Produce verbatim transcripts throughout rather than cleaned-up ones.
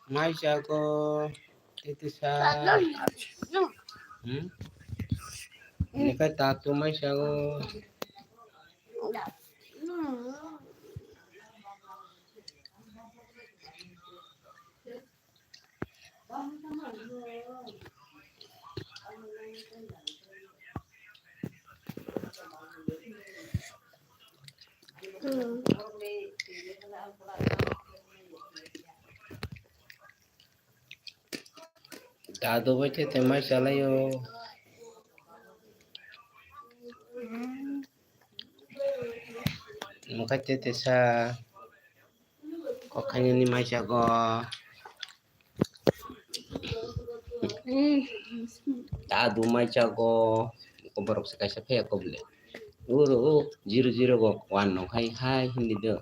Mai chago, tete sa. Hmm? Ini kai tatu mai chago. Dadu bai tete mai chalaio. Mukai tete sa. Kokhainani mai chago. Dadu mai chago. Ko borok se kaisa phe ko bole. Uro o zero zero go one no khai hai hindi do.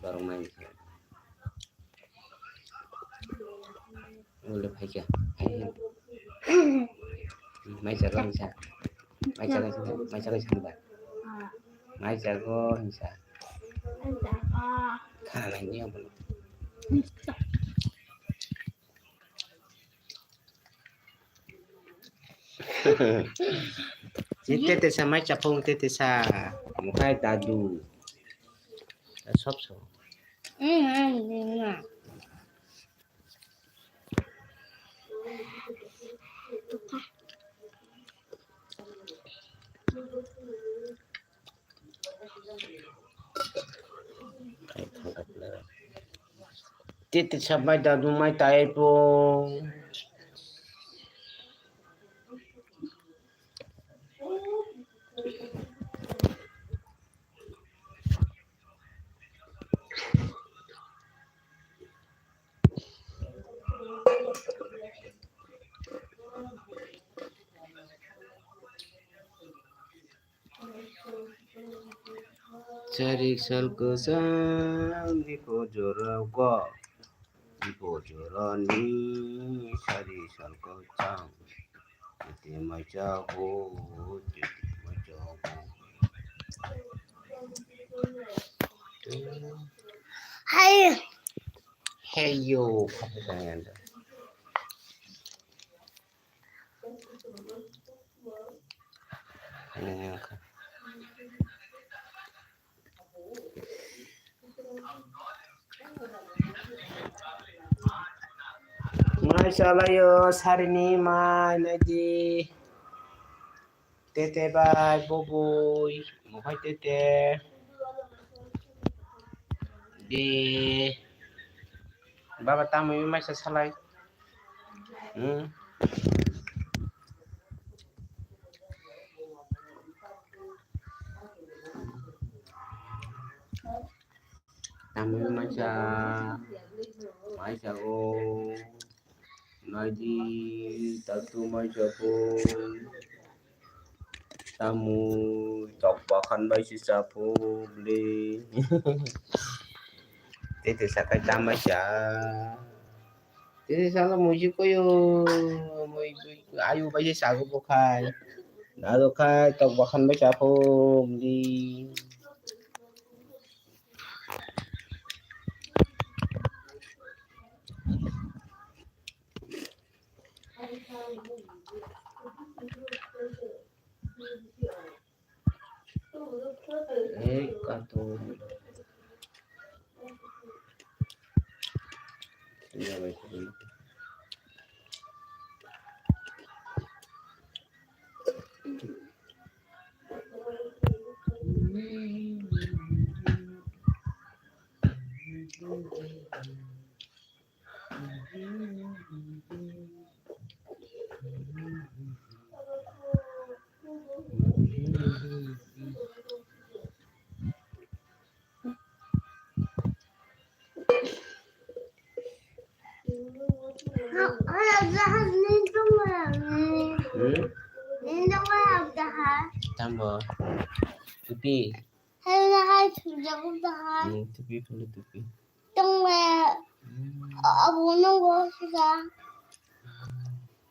Borok mai. Ule phaikha. Mai chago hinsa. Mai chago hinsa. Mai chago hinsa. Mai chago hinsa. Khanai ni abono. Tete sa mai chapung tete sa. Mukai dadu. Sob sob. Tete sa mai dadu mai tai po. Sari sal kwchang bipo jora go, bipo jora ni sari sal kwchang. Tete mai chago, tete mai chago. Hai. Hey yo, kamu jangan. Mai chalaio sarini mai naidi. Tete bai boboi mukhai tete. De. Baba tamwi mai sa salai. Hmm. Tamwi mai sa, mai sa o, naidi tatu mai sa po, tamwi tok bahan bai si sa po bli. Tete sakai tamai sa. Tete salo muji koyo, mui ayu bai si sa go bo khai. Nado khai tok bahan bai sa po bli. Ei, kato. Hmm? Tambo. Tupi. Hmm, tupi, pulu tupi. Tongwe. Hmm. Abo nang go sika.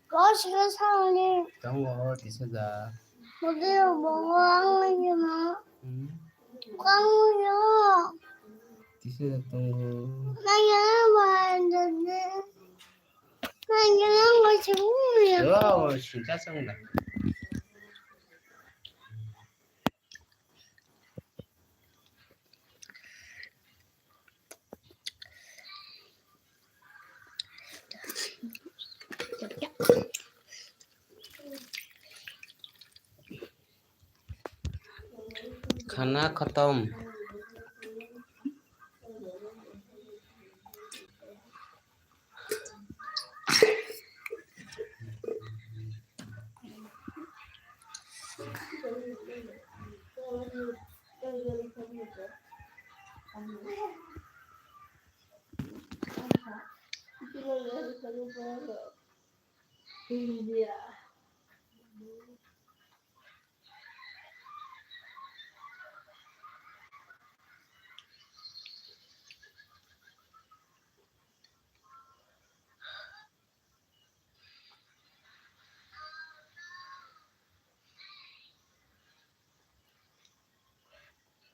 Go sika sani. Tongo, tisa da. Mudi bongo ang lagi ma. Hmm. Kang yo. Tisa da tongo. Nang ya ba. Oh, sinta song da. Khana khatam.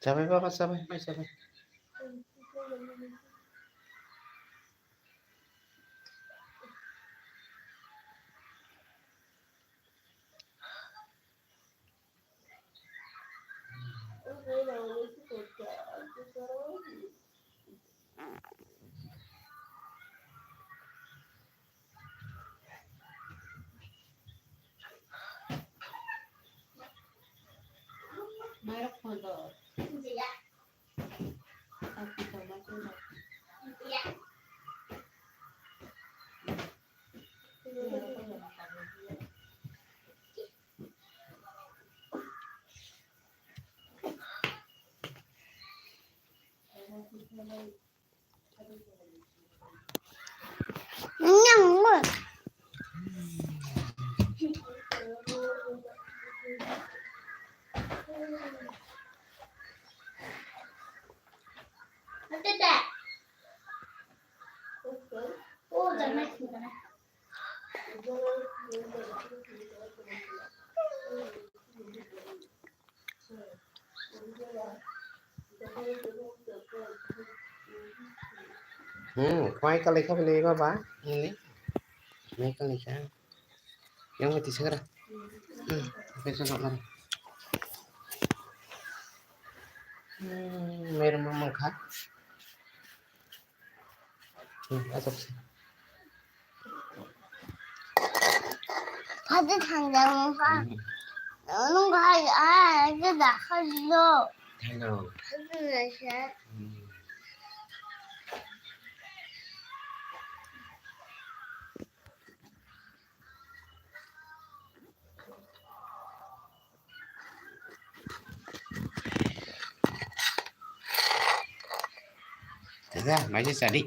Chabai baba, chabai, mai chabai. Hmm, kwai kalai kha bini baba, ini. Kwai kalai kha. Yang mati sekarang. Hmm, besok nak lari. Hmm, merem memang kha. Hmm, asap sih. Hadi thangjak mokha. Hmm. Nung hai, ah, aja dakha dilo. Hello. Hadi nasa. Hmm. Tega, mai se sadi.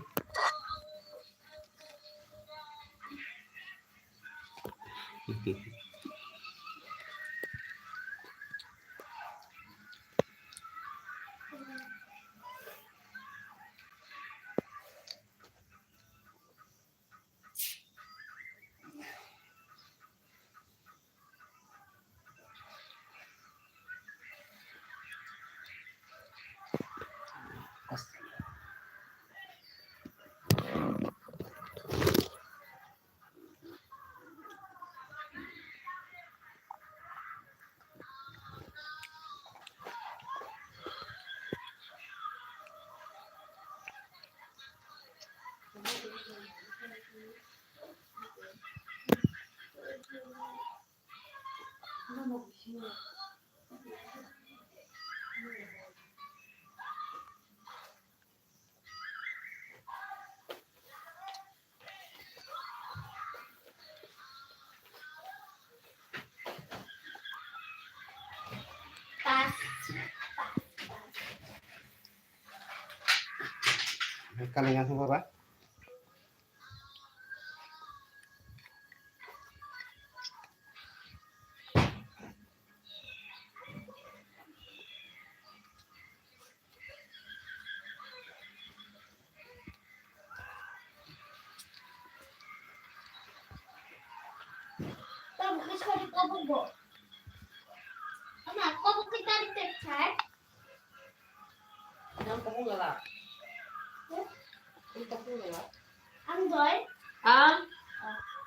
Kalian semua, Pak? Tabuk khe sari kobok bo. Ama kobok khe tari tek thai. Nang kobok lala. Huh? Nang kobok lala. Ang doi? Ang? Oh.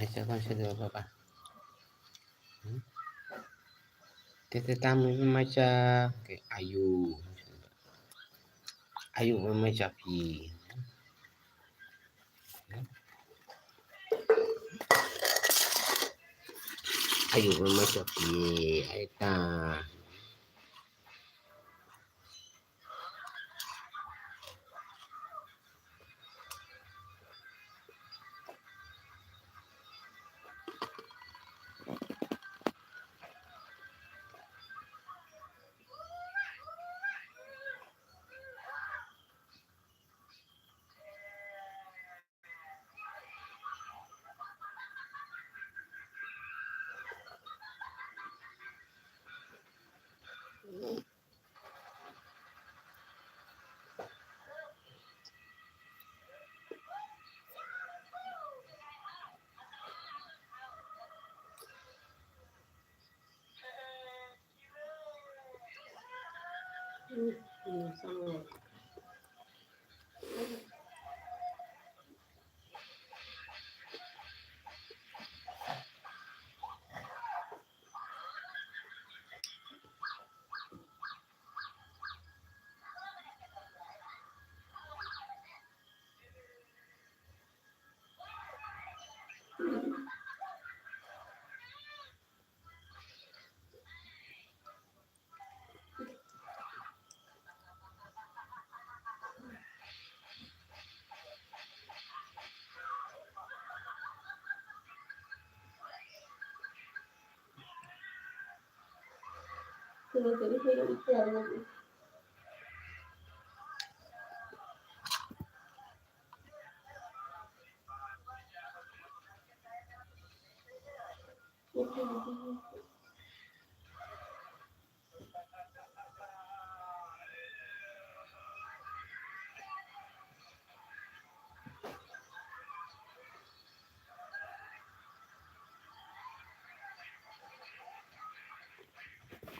Maisa kon se do baba. Hmm? Tete tam maisa ke ayu. Ayu maisa pi. Ayu maisa pi. Aita.